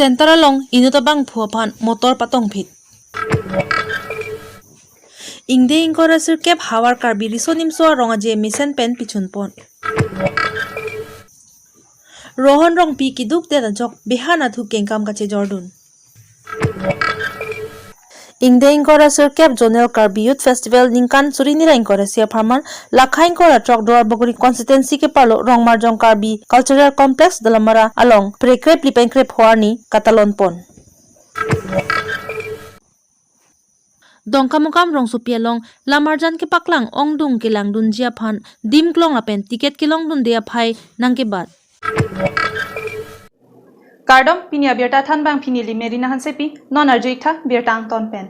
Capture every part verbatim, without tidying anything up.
Center along inut abangphu aphan motor patongphit. Ingdeng ingkoi ra sirkep havar Karbi Riso Nimso Arong Aje mesen pen pichunpon. Rohon Rongpi kidukdet ajok behan athu kengkam kachejordun. Ingdeng ingkoi ra sirkep Zonal Karbi Youth Festival ningkan suri hini ra ingkoi ra isi apharman Lakha ingkoi ra throk Duarbagori constituency keparlo Rongmarjong Karbi Cultural Complex Dolamara along phre krephli pen krepho arni katalonpon. Dongkamukam rongsopi along lamarjan kepaklang ongdung kelangdunji aphan dim klong lapen ticket kelongdunde aphai nangkebat. Kardom, pini abirta thanbang pini neli Merina Hansepi, non arju-ik tha birta angton pen.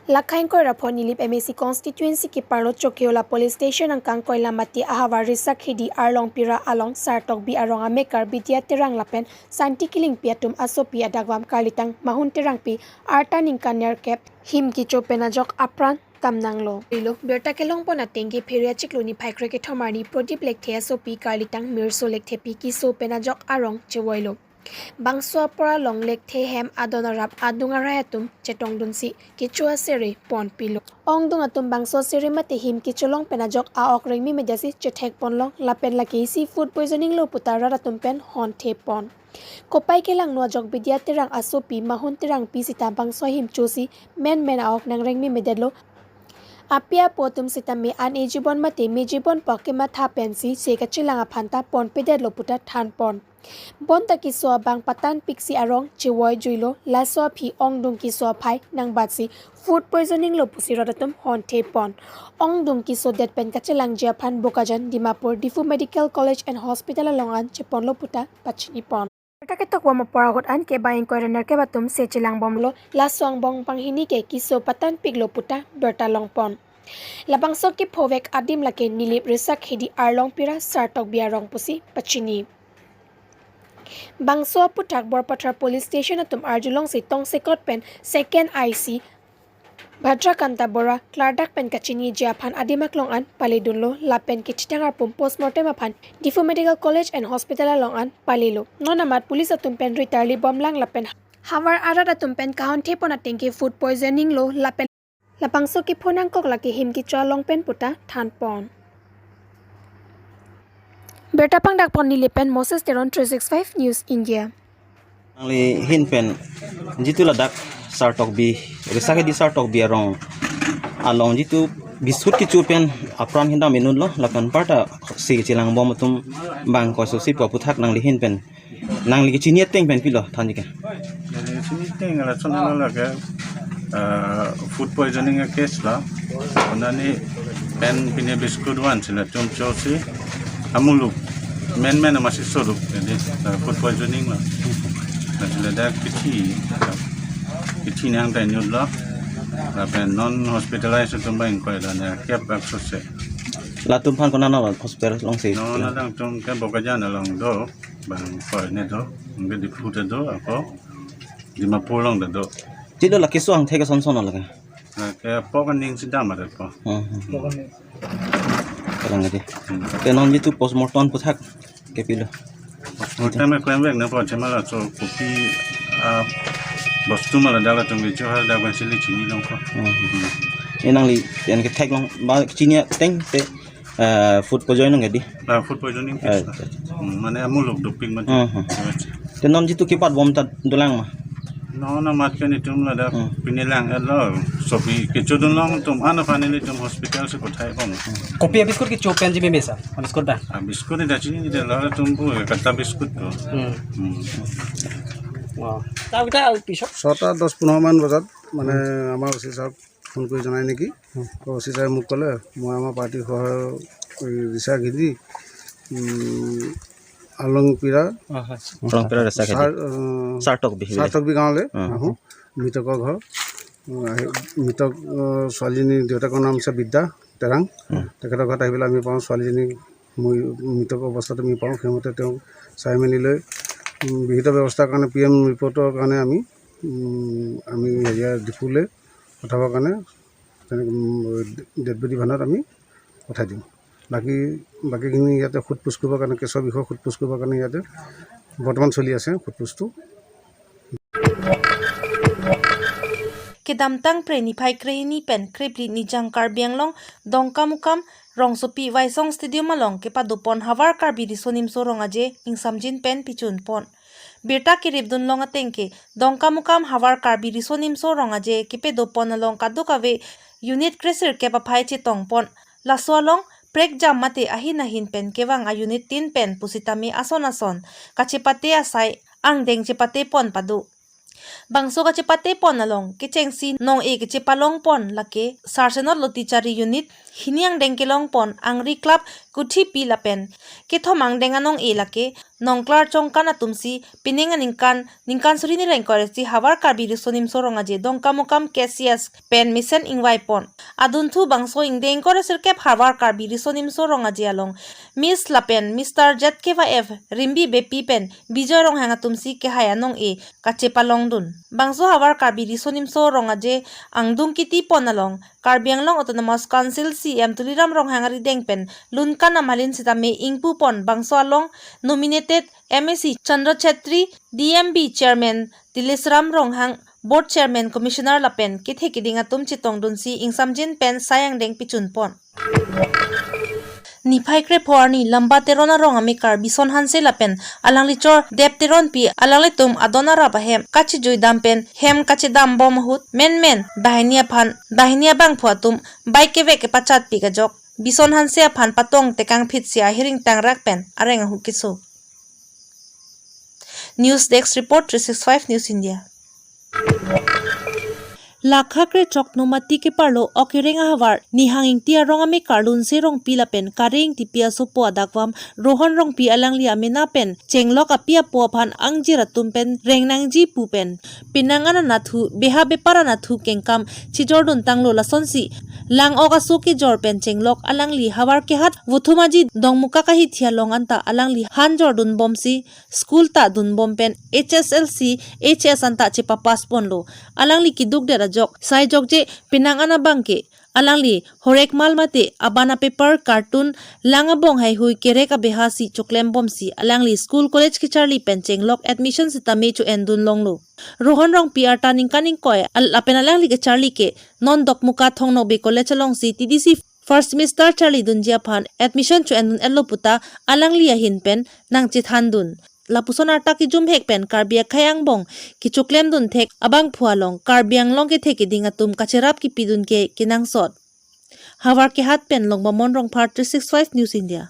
Lakha ingkoi ra pho Nilip M A C constituency keparlo Chokiola police station angkang Koilamati ahavar Risakhedi Arlongpira along Sartokbi arong amekar Bidya Terang lapen Santi Killingpi atum asopi adakvam karlitang Mahun Terangpi arta ningkan nerkep him kecho pen ajok apran tamnanglo. Ilo birta kelongpon atengke Pheria chiklo niphai krekethom arni Prodip Lekthe asopi karlitang Mirso Lekthepi keso pen ajok arong chevoilo. Bangso apor along Lekthe hem adon arap adung arhai atum chetongdunsi kecho asere ponpilo. Ongdung atum bangso asere mate him kecholong pen ajok a-ok rengmemedetsi chethekponlong lapen lake isi food poisoning lo puta rat atum pen honthepon. Kopai kelangno ajok Bidya Terang asopi Mahun Terangpi sita bangso ahim chosi menmen a-ok nangrengmemedetlo. Api apo atum sitame an ejibon mate mejibon pu kematha pensi se kachelang aphanta ponpedetlo puta thanpon. Bonta keso abang patanpiksi arong chevoijuilo, laso aphi ongdung keso aphai nangbatsi food poisoning lo pusi rat atum honthepon. Ongdung kesodet pen kachelangji aphan Bokajan, Dimapur, Diphu Medical College and Hospital along an cheponlo puta pachinipon. Birta ketokvom apor ahut an kebang ingkoi ra nerkep atum se chelangbomlo, laso angbong banghini ke keso patanpiklo puta birta longpon. Labangso kephovek adim lake Nilip Risakhedi Arlongpira Sartokbi arong pusi pachini. Bangso aputhak Borpathar Police Station atum arjulongsi tongsekot pen Second I C Bhadrakanta Bora klardak pen kachiniji aphan adim aklong an paledunlo lapen kethitang arpum postmortem aphan Diphu Medical College and Hospital along an palelo. Non amat police atum pen ritarli bomlang lapen havar arat atum pen kahonthepon atengke food poisoning lo lapen labangso kepho nangkok lake him kecho along pen puta thanpon. Birta pangdakpon Nilip pen Moses Teron, three six five News India. Nangli ahin pen jitu ladak Sartokbi, Risakhedi Sartokbi arong along jitu biscuit kecho pen apran hindam inutlo, lapen parta se chelangbom atum bang koisosi pu aputhak nangli ahin pen, nangli kechini ateng pen pilo thanji ke? Neli kechini ateng lason lo lake, ah, food poisoning a-case lo. Konani pen pine biscuit vansi latum chosi amuluk menmen amatsi soruk, jadi, ah, food poisoning lo. Jadi ladak kethi, kethi nang ta inutlo. Lapen non hospitalize atum bang ingkoi ra nerkep bak sose. Latum aphan konat hospital longsi? Non adang atum ke Bokajan along do. Bang ingkoi ne do, ingkoi Diphu ta do, ako Dimapur along ta do. Chilo lake so angthek ason son lake? Lake apok aning si dam arepo. Hmm, hmm, hmm. Kalang adi. Hmm. Te non jitu postmortem aputhak kepilo? Postmortem e klemvek nangpo, chemala so kopi, ah, bostu ma ladak latum kecho ha dak pensi neli chinilongpo. Hmm. Hmm. E nangli pen ketheklong ba chini ateng te, eh, food poisoning edi? Ah, food poisoning case. Eh, eh. Hmm, mane amuluk doping mate. Hmm, hmm. Yes. Te non jitu kepatbom ta dolang ma? Non amat ke netum ladak, hmm, pine lang-etlo. Sopi kechodunlong atum an aphan nelitum hospital si pathaibom. Kopi abiscuit kecho penji meme sir? Abiscuit ta? Abiscuit ta chinine, latum pu kata biscuit to. Hmm. Hmm. Wow. Ta kita pisok? ছটা দহ পোন্ধৰ মান বজাত মানে আমাৰ অ চি ছাৰক ফোন কৰি জনাই নেকি? উম। অ চি ছাৰে মোক ক'লে, মই আমাৰ পাৰ্টিৰ সহ-, এই ৰিচাৰ্চ হিন্দি, উম, আলংপিৰা, অ, হয়। আলংপিৰা ৰিচাৰ্চ ছাৰ, হিন্দি। অ, চাৰ্টক বিহি বুলি। চাৰ্টক বি গাঁৱলৈ, উম, আহোঁ। মৃতকৰ ঘৰ, অ, আহি, মৃতক, অ, ছোৱালীজনীৰ দেউতাকৰ নাম হৈছে বিদ্যা তেৰাং। উম। তেখেতৰ ঘৰত আহি পেলাই আমি পাওঁ ছোৱালীজনী মৰি-, মৃতক অৱস্থাত আমি পাওঁ। সেইমতে তেওঁক চাই মেলি লৈ, উম, বিহিত ব্যৱস্থাৰ কাৰণে পি এম ৰিপৰ্টৰ কাৰণে আমি, উম, আমি হেৰিয়া ডিফুলৈ পঠাবৰ কাৰণে তেনেকৈ, উম, ডেড বডি ভানত আমি পঠাই দিওঁ। বাকী বাকীখিনি ইয়াতে সোধ পোছ কৰিবৰ কাৰণে, কেছৰ বিষয়ে সোধ পোছ কৰিবৰ কাৰণে ইয়াতে বৰ্তমান চলি আছে সোধ পোছটো। Kedamtang Phre niphai krehini pen krephli Nijang Karbi Anglong Dongkamukam rongsopi Waisong Stadium along kepadopon Havar Karbi Riso Nimso Rong Aje ingsamjin pen pichunpon. Birta keripdunlong ateng ke Dongkamukam Havar Karbi Riso Nimso Rong Aje kepadopon along kadokave unit kresirkep aphai chetongpon. Laso along prekjam mate ahin ahin pen kevang a-unit tin pen pusitame ason ason kachepate asai angdeng chepatepon pado. Bangso kachepatepon along kechengsi nong-e kachepalongpon lake Sarsenot Lotichari unit, hini angdeng kelongpon Angri Club, Kuthipi lapen kethom angdeng anong-e lake Nongklar Chongkan atumsi pining aningkan, ningkan suri ni ra ingkoi ra isi Havar Karbi Riso Nimso Rong Aje Dongkamukam K C S pen mesen ingvaipon. Adunthu bangso ingdeng ingkoi ra sirkep Havar Karbi Riso Nimso Rong Aje along Miss lapen Mister Z K Y F Rimbi Beypi pen Bijoy Ronghang atumsi kehai anong-e kachepalongdun. Bangso Havar Karbi Riso Nimso Rong Aje angdung kitipon along Karbi Anglong Autonomous Council C E M Tuliram Ronghang arideng pen lunkan amalin sitame ingpupon. Bangso along nominated M A C Chandra Chetri, D M B Chairman Tilesram Ronghang, Board Chairman, Commissioner lapen kethe keding atum chetongdunsi ingsamjin pen sai angdeng pichunpon. Niphai krepho arni Lamba Teron arong amekar Bison Hanse lapen alangli chor Deb Teronpi alanglitum adon arap ahem kachijui dam pen hem kachedambom ahut menmen banghini aphan banghini abangphu atum bike kevek kepachatpik ajok Bison Hanse aphan patong tekangphitsi ahiring tangrak pen areng ahu keso. News Desk Report, three six five News India. Lakha krethrok Nomati keparlo Okireng ahavar Nihang Ingti arong amekar Lunse Rongpi lapen Kare Ingtipi asopo adakvam Rohon Rongpi alangli amena pen chenglok api apo aphan angjir atum pen rengnangji pu pen penang an anatthu beha bepar anatthu kengkam chijordun tanglo. Lasonsi lang-ok aso kejor pen chenglok alangli Havar Kehat Vothum Aji Dongmukak ahithi along anta alangli han jordunbomsi school ta dunbom pen H S L C, H S anta chepapass ponlo. Alangli keduk det ajok sai jokje penang an abang ke alangli horekmal mate aban apaper, carton, lang abong haihui kerek abeha si choklembomsi alangli school college kecharli pen chenglok admission sitame cho-endun longlo. Rohon Rongpi arta ningkan ingkoi al- lapen alangli kecharli ke non Dokmoka Thong Nokbe College alongsi T D C first semester charlidunji aphan admission cho-endun-etlo puta alangli ahin pen nangchethandun. Lapuson arta kejumhek pen Karbi akhei angbong kechoklemdun thek abangphu along Karbi Anglong kethe keding atum kacherap kepidun ke kenangsot. Havar Kehat pen Longbamon Rongphar, three six five News India.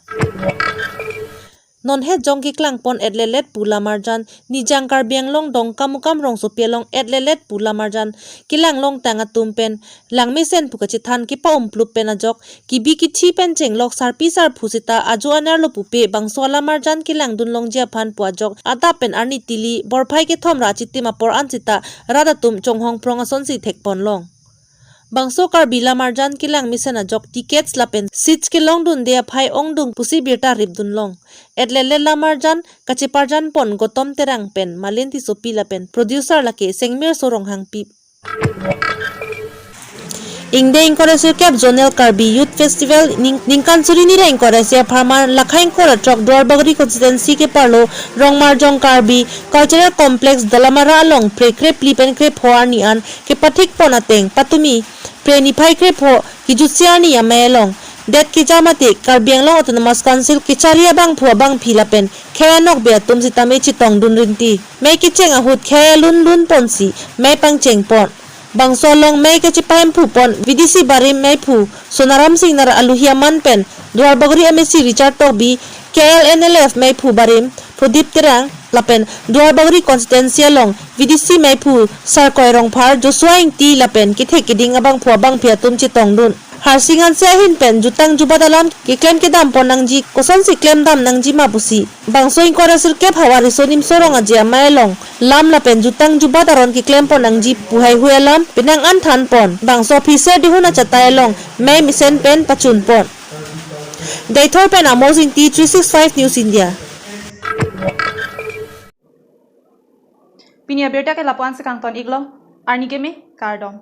Non het jong keklangpon etlelet pu lamarjan Nijang Karbi Anglong Dongkamukam rongsopi along etlelet pu lamarjan kelanglongtang atum pen langmesen pu kachethan kepa-umplup pen ajok kebi kethi pen chenglok sarpi sarphu seta ajo anerlo pupe bangso alamarjan kelangdun longji aphan pu ajok adap pen arni tili borphai kethom ra chitim apor an seta rat atum chonghong prong asonsi thekponlong. Bangso Karbi lamarjan kelang mesen ajok tickets lapen seats kelongdunde aphai ongdung pusi birta ripdunlong. Etlelet lamarjan kacheparjanpon Gotom Terang pen Malin Tissopi lapen producer lake Sengmirso Ronghangpi. Ingdeng ingkoi ra sirkep Zonal Karbi Youth Festival ning- ningkan suri ni ra ingkoi ra isi apharman lakha ingkoi ra throk Duarbagori constituency keparlo Rongmarjong Karbi Cultural Complex Dolamara along Phre krephli pen krepho arni an kepathikpon ateng patumi Phre niphai krepho kejutsi arni amei along det keja mate Karbi Anglong Autonomous Council kechari abangphu abangphi lapen khei anokbe atum sitame chetongdun rinti. Mei kecheng ahut khei alun lunponsi mei pangchengpon. Bangso along mei kachepahemphupon V D C barim meiphu Sonaram Singnar aluhi aman pen Duarbagori M A C Richard Tokbi, K L N L F meiphu barim Prodip Terang lapen Duarbagori constituency along V D C meiphu Sarkoi Rongphar, Joshua Ingti lapen kethe keding abangphu abangphi atum chetongdun. Harsing Hanse ahin pen jutang jubat alam keklem kedampon nangji, kosonsi klemdam nangji ma pusi bangso ingkoi ra sirkep Havar Riso Nimso Rong Aje amei along lam lapen jutang jubat aron keklempon nangji pu haihui alam penang an thanpon. Bangso officer dihun achatai along mei mesen pen pachunpon. Deithor pen Amos Ingti, three six five News India. Pini abirta ke lapu-an si kangton-iklo, arni keme, kardom.